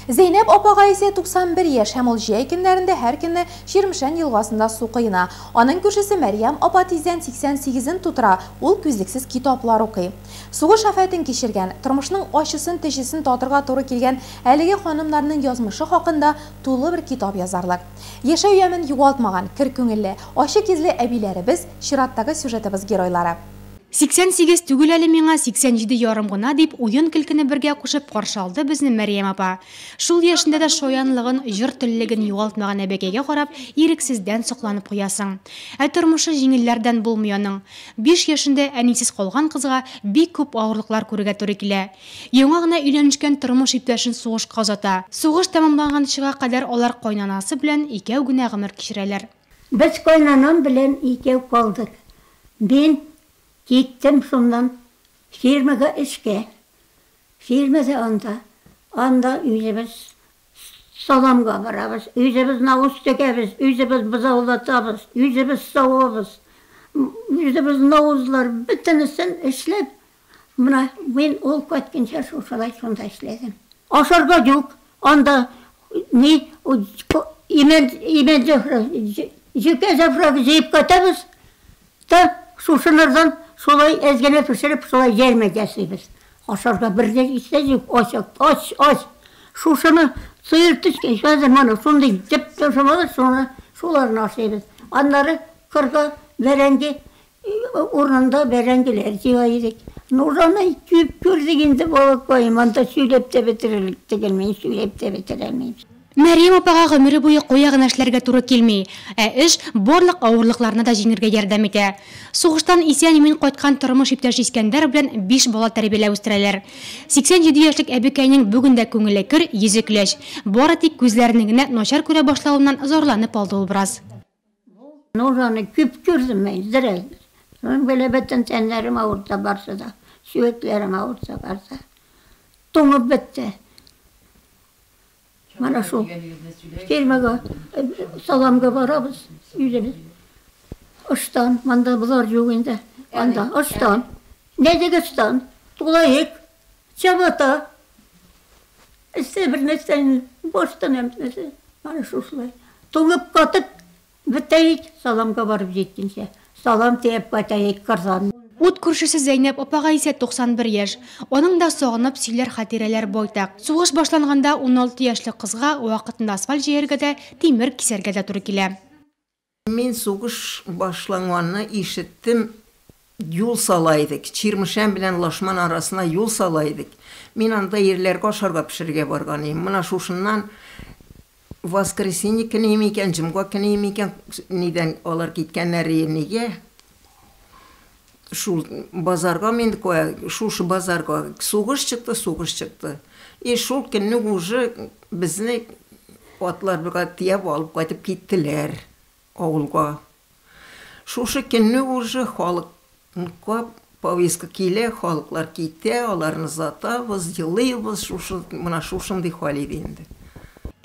Зәйнәп апага исә 91 яшь һәм ул җәй көннәрендә һәр көнне Чирмешән елгасында су коена. Аның күршесе Мәрьям апа тиздән 88-ен тутыра, ул күзлексез китаплар укый. Сугыш афәтен кичергән, тормышның ачысын-төчесен татырга туры килгән әлеге ханымнарның язмышы хакында тулы бер китап язарлык. Яшәү ямен югалтмаган, көр күңелле, ачык йөзле әбиләребез, чираттагы сюжетыбыз геройлары. 88 түгел әле миңа, 87 ярым гына, дип уен-көлкене бергә кушып каршы алды безне Мәрьям апа. Шул яшендә дә шаянлыгын, җор теллеген югалтмаган әбекәйгә карап, ирексездән сокланып куясың. Ә тормышы җиңелләрдән булмый аның. 5 яшендә әнисез калган кызга бик күп авырлыклар күрергә туры килә. Яңа гына өйләнешкән тормыш иптәшен сугышка озата. Сугыш тәмамланганчыга кадәр алар кайнанасы белән икәү генә гомер кичерәләр. Без кайнанам белән икәү калдык. Мин киттем шуннан фирмага эшкә. Фирмада анда, анда үзебез саламга барабыз, үзебез навоз түгәбез, үзебез бозаулатабыз, үзебез савабыз, үзебез навозлар, бөтенесен эшләп, менә мин ул кайтканча шушылай шунда эшләдем. Ашарга юк, анда ни, имән, имән яфрагы, җүкә яфрагы җыеп кайтабыз, та шушылардан шулай әз генә пешереп, шулай җәрмә ясыйбыз. Ашарга бер дә исә юк, ач, ач, ач. Шушыны сыер төшкән, хәзер моны шундый җеп шушылар, шуны, шуларны ашыйбыз. Аннары кырга бәрәңге урынында бәрәңгеләр җыя идек. Нужаны күп күрдек инде, балакаем, анда сөйләп тә бетерерлек түгел, мин сөйләп тә бетерәлмим. Мәрьям апага гомере буе кая гына эшләргә туры килми, ә эш барлык авырлыкларны да җиңергә ярдәм итә. Сугыштан исән-имин кайткан тормыш иптәше Искәндәр белән 5 бала тәрбияләп үстерәләр. 87 яшьлек әбекәйнең бүген дә күңеле көр, йөзе көләч. Бары тик күзләренең генә начар күрә башлавыннан зарланып алды ул бераз. Нужаны күп күрдем мин, зрә. Шуның белән бөтен тәннәрем авырта барсы да, сөякләрем авырта барсы. Туңып бетте. Менә шул фирмага саламга барабыз үзебез. Ыштан, монда болар юк инде. Анда ыштан, нәзек ыштан, тулаек, чабата. Өстә бер нәрсә, баштан нәрсә. Менә шушылай. Туңып катып бетәйек, саламга барып җиткәнчә. Салам төяп кайтаек кырдан. Ут күршесе Зәйнәп апага исә 91 яшь. Аның да сагынып сөйләр хатирәләр байтак. Сугыш башланганда 16 яшьлек кызга вакытында асфальт җәяргә дә, тимер кисәргә дә туры килә. Мин сугыш башланганны ишеттем, юл сала идек. Чирмешән белән Лашман арасына юл сала идек. Мин анда ирләргә ашарга пешерергә барган идем. Менә шушыннан воскресенье көне микән, җомга көне микән, нидән алар киткәннәр нигә? Шул базарга мин куя, шушы базарга сугыш чыкты, сугыш чыкты. И шул көнне уже безне атлар бергә төяп алып кайтып киттеләр авылга. Шушы көнне уже халыкка повестка килә, халыклар китә, аларны озатабыз, елыйбыз, шушы менә шушындый хәл иде инде.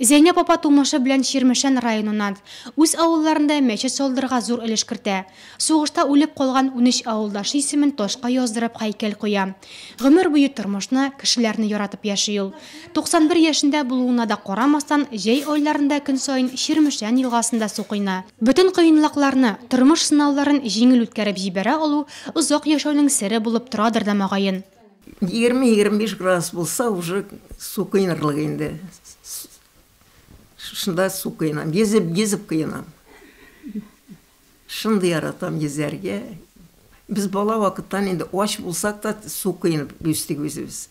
Зәйнәп апа тумышы белән Чирмешән районыннан. Үз авылларында мәчет салдырырга зур өлеш кертә. Сугышта үлеп калган 13 авылдашы исемен ташка яздырып һәйкәл куя. Гомер буе тормышны, кешеләрне яратып яши ул. 91 яшендә булуына да карамастан, җәй айларында көн саен Чирмешән елгасында су коена. Бөтен кыенлыкларны, тормыш сынауларын җиңел үткәреп җибәрә алу озак яшәүнең сере булып торадыр да мөгаен. 20-25 градус булса, уже су коенырлык инде. Шушында су коенам, йөзеп-йөзеп коенам. Шундый яратам йөзәргә. Без бала вакыттан инде ач булсак та су коенып үстек үзебез.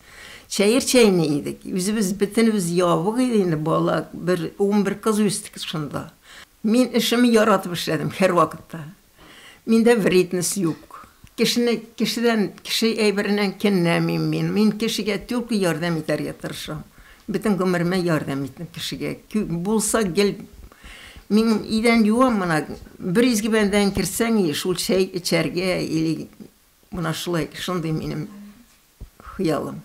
Чәер чәйне идек. Үзебез бөтенебез ябык иде инде бала, бер 11 кыз үстек шунда. Мин эшемне яратып эшләдем һәр вакытта. Миндә вредность юк. Кешене, кешедән, кеше әйбереннән көнләмим мин. Мин кешегә только ярдәм итәргә тырышам. Бөтен гомеремә ярдәм иттем кешегә. Булса гел мин идән юам менә, бер изге бәндән керсәң, и шул чәй эчәргә или менә шулай, шундый минем хыялым.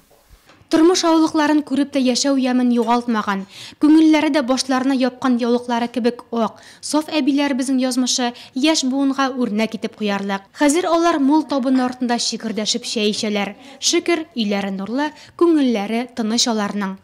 Тормыш авырлыкларын күреп тә яшәү ямен югалтмаган, күңелләре дә башларына япкан яулыклары кебек ак, саф әбиләребезнең язмышы яшь буынга үрнәк итеп куярлык. Хәзер алар мул табын артында чикердәшеп чәй эчәләр. Шөкер, өйләре нурлы, күңелләре тыныч аларның.